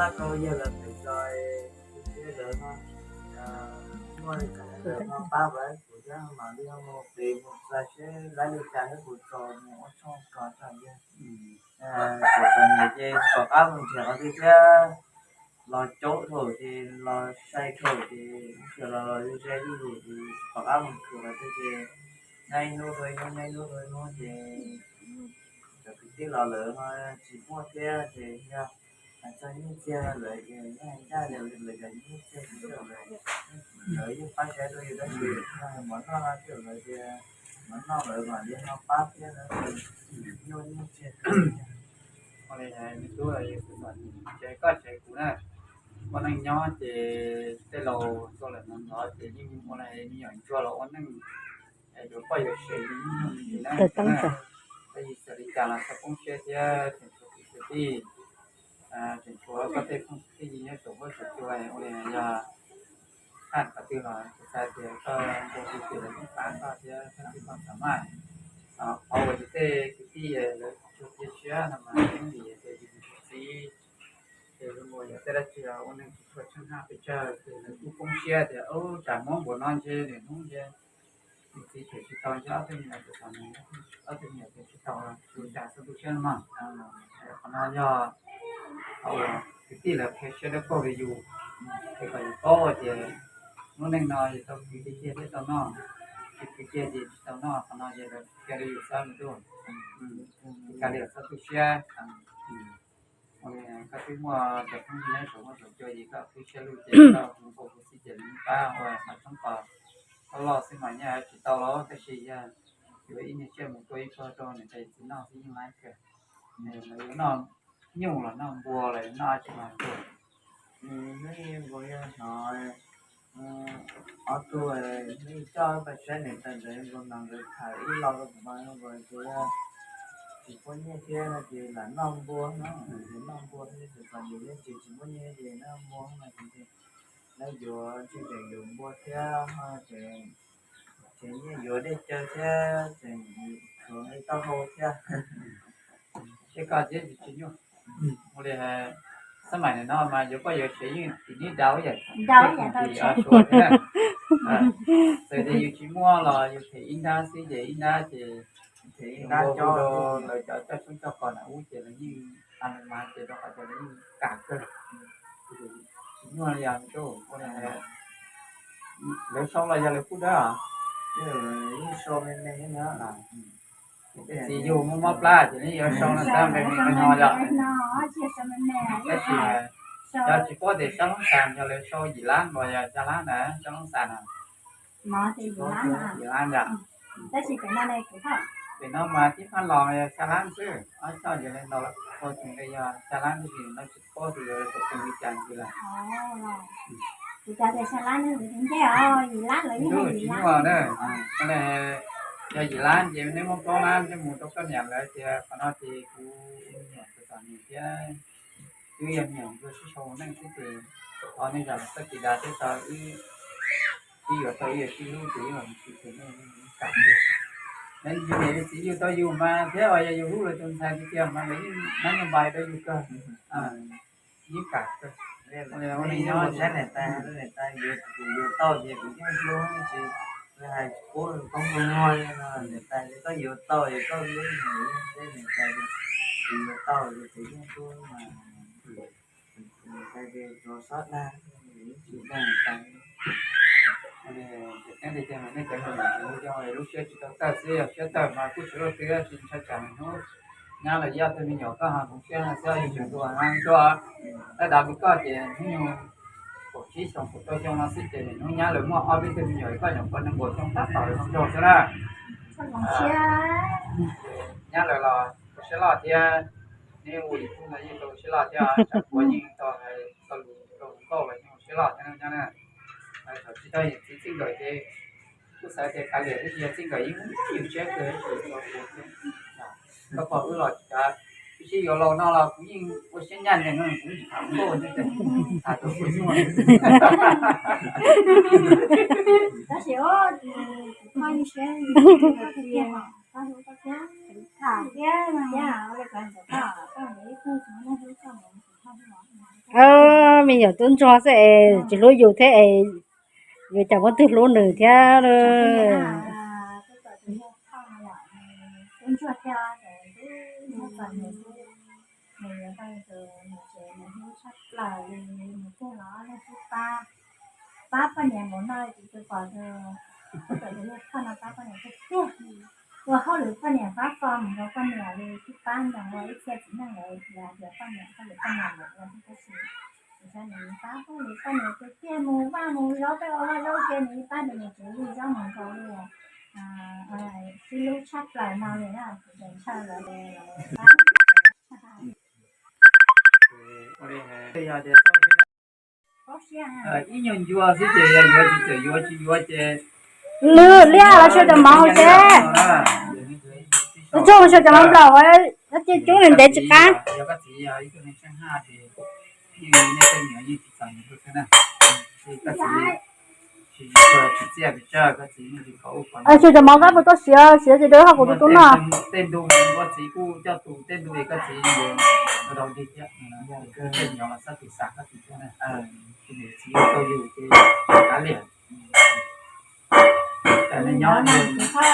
Pab rau yawg lawv pem tso, thiab lawv no muaj li cas lawv no pab pab kuv thiab mam li mus pem mus txais seb lawv li cas thiab kuv tso mus ua tshoob ko tso yawg. Kuv txom nyem ces tsis pom qab mus nrhiav qhov twg thiab, los caub dhau ces los sai dhau ces mus nrhiav los los ze ib lus ces tsis pom qab mus nrhiav qhov twg ces nyob ib hnub dhau ib hnub, nyob ib hnub dhau ib hnub ces cov kwv tij los lawm ho tsis muaj thiab ces yog hais txog nyiaj txiag lawm ces yeej hais ncaj li lawv cov nyiaj txiag lawm, lawv yeej pab saib rau yus dab tsi, mov noj no ces lawv tias mov noj lawv mam li ho pab thiab na, nyuaj nyiaj txiag. Ua li me tub, ces koj tsev kuv na, ua neej nyob ces tej laus txo lawm no ntxov ces yeej ua li me nyuam ntsuag los ua neej, yuav poj yuav sev yeej nyuaj nyiaj na. Tab sis txawm li cas los txhob poob siab thiab tseem tshuav kwv tij, tseem tshuav koj tej phooj ywg nyob saum huab saum cua, ua li yog thaj qhov twg los kuv xav tias koj npau taws ces lawv yeej pab koj thiab koj tij koj txom maj. Qhov uas yus tej kwv tij lawv tsis tshua cia siab no mas yeej vim tias yus txiv ces zoo nkaus yog tej dab tsi los ua neeg tsis tshua tsheej haj pes tsawg ces lawv kuj poob siab tias ub tsam muab npaum no ntshe niaj hnub ntshe yus txiv them tsis tau ntshe ob tug me nyuam tsis tau, ob tug me nyuam them tsis tau, tsis ua cas txhob tu siab no mog. Qhov no yog qhov uas kwv tij lawv qhia siab dawb paug rau yus, es kom yus paub tias lub neej no yus tau khwv tiag tiag thiab tau noj, tsis khwv tiag ces tsis tau noj, qhov no ces lawv qhia rau yus xwb me tub. Tsis tas li txhob tu siab. Koj twb muaj cov phooj ywg nyob saum huab saum cua ces koj qhib siab lug ces koj hu nkauj hu xib ces lawv yeej pab ua qhov tshoob qos. Koj loj xwb mas yeej tsis tau los tab sis yog yuav ib niag tsiaj mus tua ib pluag rau niam tais txiv noj xwb yeej laib kawg. Lawv yuav noj nyuj los noj npua los noj dab tsi los ntuag. Neb nkaus yog hnov ob tug neb coj pais saib niam tais ntawd nkaus no nkawd tham ib lo rau kuv mas nkaus kuv tsis muaj nyiaj thiab no ces lam noj npua no, noj npua thiab txom nyem yeej tsis tsis muaj nyiaj ces noj npua no ces lawv yuav tseem yuav npua thiab tseem nyiaj yuav dej cawv thiab tseem yuav taub hau thiab. Seb koj thiab tsis nyuaj. Ua li xab maim no mas yuav poj yuav sev yeej tim neb daus yam, txawm tias yus tsis muaj los yus them ib nrab xwb ces ib nrab ces them ib nrab coj rau lawv cov coj tshoob coj qos na ub ces lawv yeej a mas ces rau qhov tias lawv yeej kam kawg. Tsis nyuaj li os me tub. Ua li lawv sau los yog lawv pub dawb os? Yeej sau me me thiab na. Txiv yug muaj mob plab ces neb yuav sau no xab nqe me nqe no yom. Tab sis cov tsis paub tias sab loob xas yog lawv sau yim lab los yog xya lab ntawd sab loob xas na. Yim lab yom. Pem no mas tib phaj los yog xya lab xwb, ob choj ces li ntau lawm, ua tseem li yog xya lab tab sis no tsis paub tias yuav tau poob li cas ntxiv lawm. Tsis nyuaj na. Yog yim lab ces neb muab plaub lab coj mus rau koj niam lawv tias qhov no ces kuv me nyuam txom nyem thiab twb yog me nyuam ntsuag sib sau neej xwb ces thov nej zam txoj kev dav thiab tau wb, wb yuav tau wb yuav sib hlub ces wb los mus sib hlub nej kam. Yog niam yog txiv yug tau yus mas thiab os yog yus hlub lawv tus ntxhais tiag tiag mas lawv yeej nab nyob npais rau yus kawg. Yeej kam kawg. Ua li ua neej nyob saib niam tais, niam tais yuav tau ces kuv yeej hlub tsis hais pub koob pub muag li no, niam tais koj yuav tau es koj hlub, saib niam tais yuav tau ces kuv yeej hlub mas. Niam tais ces tsuas xob dag, tsis dag niam tais. Tseem ceeb tiag tiag mas nej cov me nyuam tseem yog lub siab tsis tau tawg xwb, yog siab tawg mas kuj tsis luaj twg tsis ntshai tsam hnub nyab lawv yog tug me nyuam koj ho koom siab no xwb, yus tseem tus hais ntsuag. Tab dav li koj ces hnub nyoog kaum tsib xyoo kaum rau xyoo no xwb ces hnub nyab lawv muaj ob peb tug me nyuam koj nyuam qhuav nees nkaum xyoo tab tom lawv zoo nraug xwb na. Nyab lawv los ua siab loj thiab, neb ua yus tub no yeej tau ua siab loj thiab, tsam kuv yeej tau hais txoj lus rau hluas nkauj los yeej ua siab loj thiab nyab na. Thaum tsis tau yus txiv txij nkawm ces kuj xav tias kav liam, tab sis yog txij nkawm yeej muaj yus siab kawg, koj pom wb los tsis kav, wb sib yuav laus no los kuv yeej ua siab ncaj ncees no, kuv yeej tsis tham hluas nkauj thiab, tham rau kuv nyuaj. Tab sis tus koj yeej siab tiag, koj hlub koj thiab, tham thiab, ua li koj ntxim koj, koj ib tug tsis muaj neeg hlub koj, tus koj hlub los. Me nyuam tub ntsuag xwb es tsis hlub yus thiab es yuav cas muaj twg hlub nws thiab. Pab poj niam npaum no tsis pom tus, tus yog poj no pab poj niam tiag tiag. Ua hauj lwm poj niam pab fo mus rau poj niam li twb pab ntawm ua ib txhia txiv neej lawm tias tias poj niam hauj lwm poj niam lawm ua tab sis pab hauj lwm poj niam tiag tiag mus vaj mus zaub peb ua vaj zaub ces nws pab nws tsev li zaub mus rau li sib hlub tshaj plaws no li na kuv tes ntshaw lawv pab. Ib nyuag ncua xwb ces yog yuav tsis txawm yuav tsis yuav ces lwm liaj los sawv cov mov hauv tsev, tsuag sawv cov mov nplaum, ib cub nws ntev tsis qab. Sawv cov mov kab puas tau siav, siav ces dawb haj kuv tus tub noj.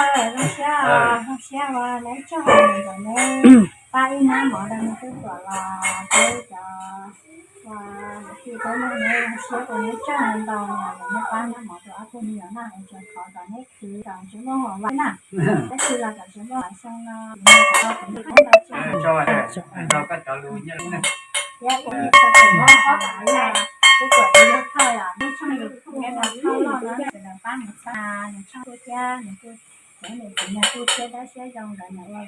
Zoo siab, zoo siab uas neb tsaug ntawm neb pab ib hnab mov rau neb tub tuam los peb cov ua niam tij peb mloog neb zoo siab uas neb tsaug ntau ntau los neb pab hnab mov rau ob tug me nyuam noj es tseem thov kom neb khwv kom tsis muaj hauv vaj na. Tab sis los kom tsis muaj hauv xyoo no kom neb tau tus me tub ntau tsaug. Thiab kuv tseem muab ob tug yog tub tuam tus yog thawj os, lub tshooj YouTube no thawj loj no sawv daws pab nws txhawb nws tshooj YouTube thiab nws kuj, kuv niam txiv nws kuj siab dawb siab zoo ntawd nws ua,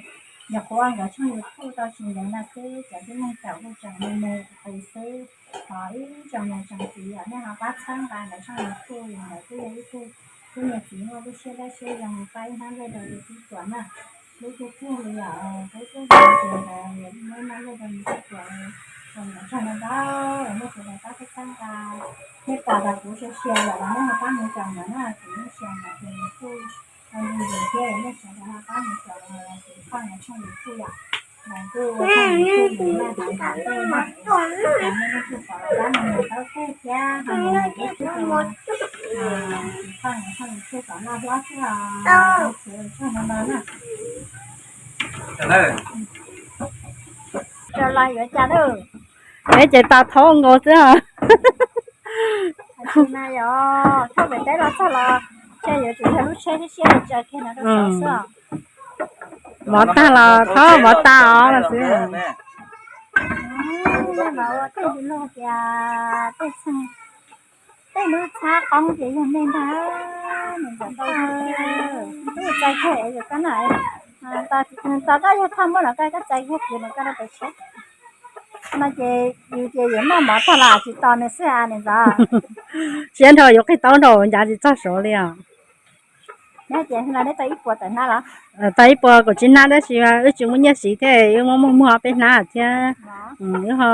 nyuam qhuav ua nkawd tshooj YouTube tau tsis ntev no xwb cov tib neeg caum kuj tseem mus mus qis xwb. Thov ib tsoom niam tsoom txiv yom nej ho pab txhawb nqa nkawd tshooj YouTube, nkawd kuj yog ib tug tub niam txiv muaj lub siab dawb siab zoo pab ib hnab nqaij rau tus tub tuam na. Lub tub tuam li yom, peb tub tuam ces nkawd muaj ib hnab nqaij rau tus tub tuam, tsoom niam tsoom txiv ntau ntau nej sawv daws pab txhawb nqa. Nej pom tas kuv sia sia lawm los nej ho pab mus tsoom ntawd na, kuv lub sia ntawd ces kuj ua ntu zus thiab nej sawv daws ho pab mus tsoom tus phauj ntawd tshooj YouTube yom. Nws kuj ua tshooj YouTube nws maj ntais ntais tej maj, nej leej twg pom los pab mus nias taub teg thiab ho mus nias lub txhub tus phauj ntawd tshooj YouTube kom loj hlob thiab os. Tsaug ntau ntau na. Tsaug los yuav cas lawm. Peb ces tau thaub nkaus xwb os. Tsis mas yog thauj pem teb los txog los, ces yuav tsum yog lub tsheb siab siab li tsaws kiag no rau saud xwb os. Mov tag los thaub mov tas os los xwb. Mas ua tej lus tias tej txheej, tej lub txhab qoob ces yog nej ntag, niam ntxawm tau tub txais khe es yus koj na, tos koj yog thaj muaj los koj, koj txais yog kiag los koj rau pem tsheb. No ces yus ces yuav noj mov tag los tsis tos nws xwb niam ntxawm. Siab nrho yuav qig taub nrho ncav tsis txog saud li os. Neb ces los neb tau ib puas tawm hnab los? Tau ib puas kaum tsib hnab tab sis wb tsis muaj nyiaj siv thiab wb muab muag muag peb hnab thiab. Wb ho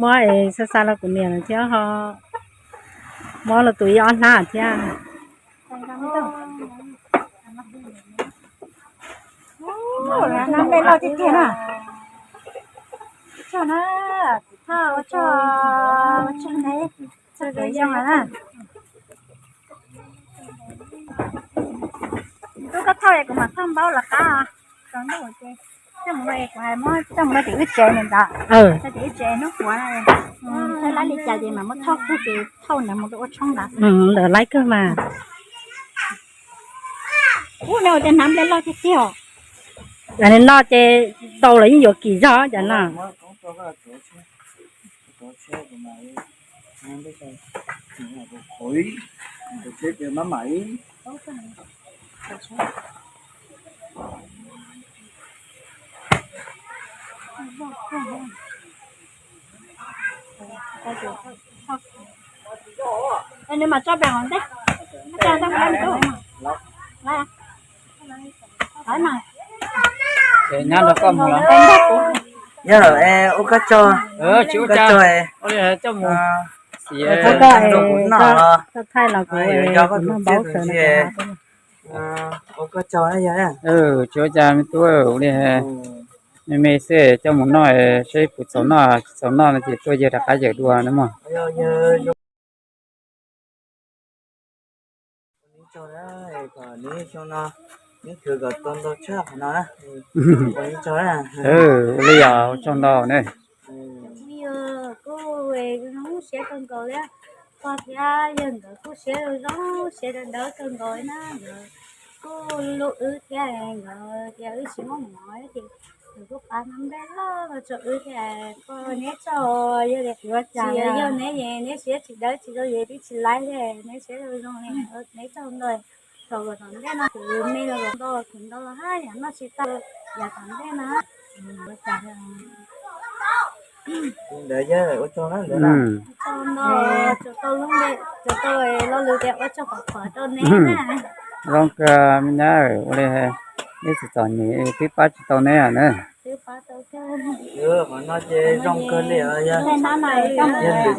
muab es xa xa rau kuv niam lawm thiab ho muab rau tus ib ob hnab thiab. Hnab nplej loj tiag tiag na. Tsaug na, thaum ua tsaug, ua tsaug neb, txog kev zoo na. Tub koj thauj es kuv mam thauj npaub los qab os. Tsaus ntuj ces coj mus no es kuv hais muab coj mus rau tim wb tsev niam ntxawm. Rau tim wb tsev hnub puav no, saib laib li cas ces mam muab thauj kawg ces thauj ntawd mus rau ua tshoob ntawd. Ntawd laib kawg mas. Ub, neb ua tej hnab nplej loj tiag tiag os. Cov no ces tau los yeej yuav kim zog cov no. Nws mam tso pem hauv ntej. Nyob rau koj mus los. Yog, ua koj tsaug, tsis ua cas, coj mus xim rau kuv noj los. Ua koj tsaug, tsis ua cas me tub, ua li. Me me xwb coj mus noj, seb puas txaus noj, tsis txaus noj no ces tuaj yawg rov qab yawm dua na mog. Ua li yog ua tsaug ntau ne. Kuv zoo siab kawg nkaus li, pog thiab yawg nkawd kuj siab zoo siab dawb dawb kawg nkaus li na. Nkawd kuj hlub wb thiab, nkawd tias wb tsis muaj mov ces nkawd kuj pab nplej loj los rau wb thiab. Pog neb tsaug, yog tias tsis yog neb, neb siab tsis dawb tsis zoo ces twb tsis laib thiab, neb siab zoo zoo li, neb tsaug ntau. Thaum kom tom ntej no kuv me los ntau, kuv ntau los haj yam noj tsis tau, yam tom ntej no. Ntawd yog ua tsaug na, ntawd na. Ua tsaug ntau, tsuas tau lub npe, tsuas tau lo lus tias ua tsaug qhuav qhuav rau neb na. Zoo kawg me nyab, ua li neb txom txom nyem twb pab tsis tau neb na. Qhov no ces zoo kawg li, yog lwm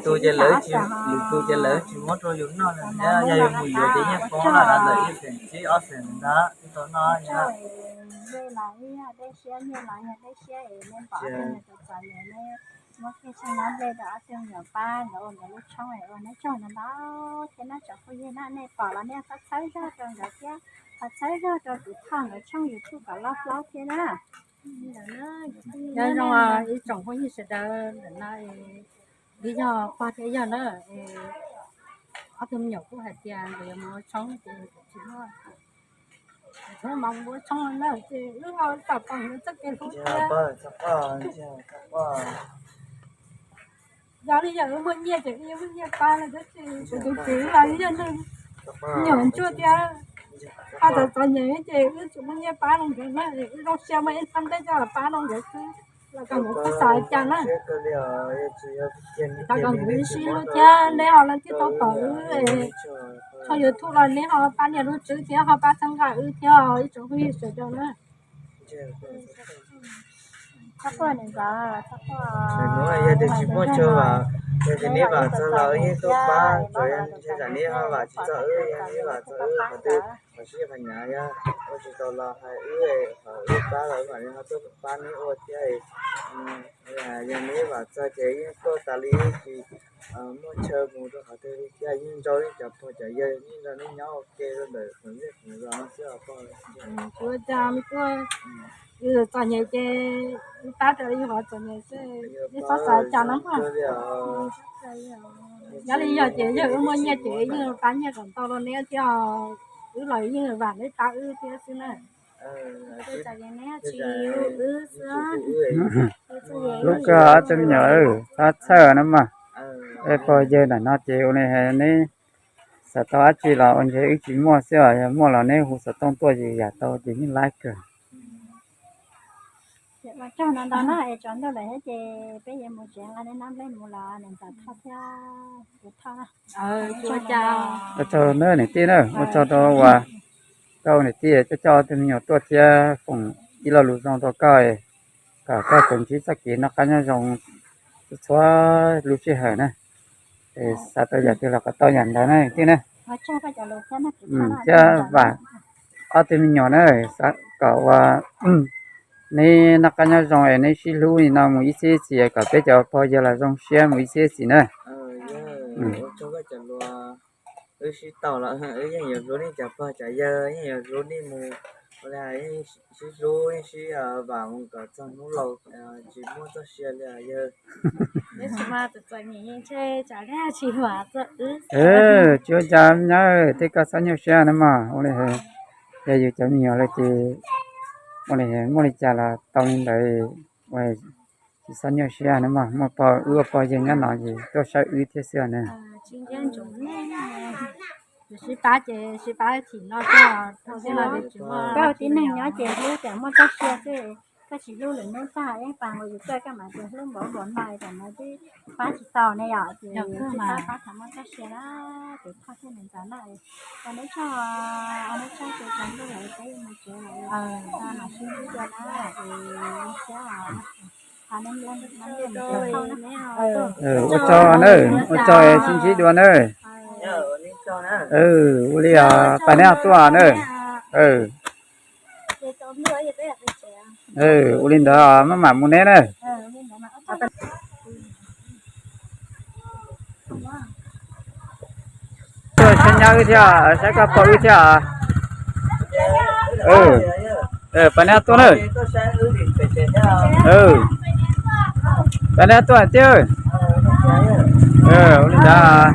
tus ces lawv tsis, lwm tus ces lawv tsis muab rau yus noj na, yog yus mus yuav ces yeej poob lawm, lawv ib xeem tsib ob xeem ntag twb tau noj. Muab kiag tsheej nab nplej rau ob tug me nyuam pab nkawd ua nkawd lub tshoob, ua neb tsaug ntau ntau thiab na tsoom phooj ywg na, nej pom los nej txhawb zog rau nkawd thiab, ho txhawb zog rau tus thoj nkawd tshooj YouTube kom loj hlob thiab na. Nyob zoo ib tsoom phooj ywg sawv daws, ntawm no wb yog pog thiab yawg na, ob tug me nyuam kuj hais tias nkawd yuav mus ua tshoob ces tsis muaj, tsis muaj mov ua tshoob na ces wb ho tam pom nkawd txoj kev hlub thiab. Yog li yog wb muaj nyiaj ces wb yuav muaj nyiaj pab no tab sis kuv tus txiv los yog neeg nyuam ntsuag thiab, ho txom txom nyem ces wb tsis muaj nyiaj pab rau nkawd na, wb zoo siab muaj ib thaj nplej coj los pab rau nkawd xwb, los kom nkawd txhob xav cas na. Thov kom nkawd sib hlub thiab neb ho los thiaj tau pom wb tso YouTube los neb ho pab nias lub tswb thiab ho pab txhawb nqa wb thiab ib tsoom phooj ywg sawv daws na. Yog tias tsis muaj chaw vam, yog tias neb vam txog los wb yeej tuaj pab, tsuas yog neb ho vam tsis txog wb, yog neb vam txog wb qhov twg qhov sib qhov nyav yog ua tsis tau los hais wb, qhov wb pab los wb mam li ho tuaj pab neb ua thiab. Yog neb vam txog ces yeej tuaj tas li, tsis muaj chaw mus rau qhov twg li thiab, yeej nrog neb cov pog cov yawg yeej nrog neb nyob ua ke rau ntawm qhov ncej qhov zos no xwb os pog. Kuv ua cas me tub, yus txom nyem ces wb pab raws li yus qhov txom nyem xwb, neb txhob xav cas no mog. Nyob li yog ces yog wb muaj nyiaj ces wb yeej pab nyiaj kom ntau rau neb thiab, wb los yeej vam neb pab wb thiab xwb na. Lub kawg ob tug me nyuam, txhob txhawj na mog. Pog yawg ntawm no ces ua li neb xav tau dab tsi los ua ntshe wb tsis muaj xwb os, yog muaj los neb hu xov tooj tuaj ces yam tau ces yeej laib kawg. Ua tsaug ntau ntau na, es tsaus ntuj lawm thiab ces peb yuav mus tsev, nqa neb nab nplej mus los niam ntxawm Thoj thiab kuv Thoj. Ua tsaug na niam tij na, ua tsaug rau uas koj niam tij coj coj ob tug me nyuam tuaj thiab foom ib lo lus zoo rau koj, kom koj tsuas ntsib txoj kev noj qab nyob zoo txhua lub sij hawm na. Es xav tau yam twg los kom tau yam ntawd na niam tij na. Thiab vam ob tug me nyuam na, kom uas neb noj qab nyob zoo es neb sib hlub li no mus ib txhiab ib txhis, kom peb cov pog yawg los zoo siab mus ib txhiab ib txhis na. Wb sib tau los wb yeej yuav hlub nej cov pog cov yawg, yeej yuav hlub nej mus, ua li yeej sib hlub yeej sib vam mus kom txog hnub laus tsis muaj txoj sia li yawg. Tsis ua cas nyab, tej koj txhob nyuaj siab na mog, ua li yog yus cov me nyuam lawm ces ua li muaj li cas los tau li ntawd, ua tsis txhob nyuaj siab na mog, muaj pog wb ua pog yawg nyob no ces tuaj saib wb thiab xwb na. Sib pab ces sib pab thim no, koj tib neeg nyob ces hlub tias muaj txoj sia xwb, koj tsis hlub lwm hnub tag ib pas nkaus yus tuaj koj mam tias hlub npaum npaum no tam no twb pab tsis tau ne yom, ces sib pab pab thaum muaj txoj sia na, ces Thoj thiab niam ntxawm na, ua neb tsaug, ua neb tsaug ces tsaus ntuj lawm peb yuav mus tsev lawm, mam sib ntsib dua na, es zoo siab. Ua tsaug na, ua tsaug sib ntsib dua na. Ua li pab neb tuaj na. Ua li ntawd maj mam mus neb na. Tuaj saib nyab wb thiab, saib koj pom wb thiab. Pab neb tuaj na. Pab neb tuaj thiab. Ua li ntawd.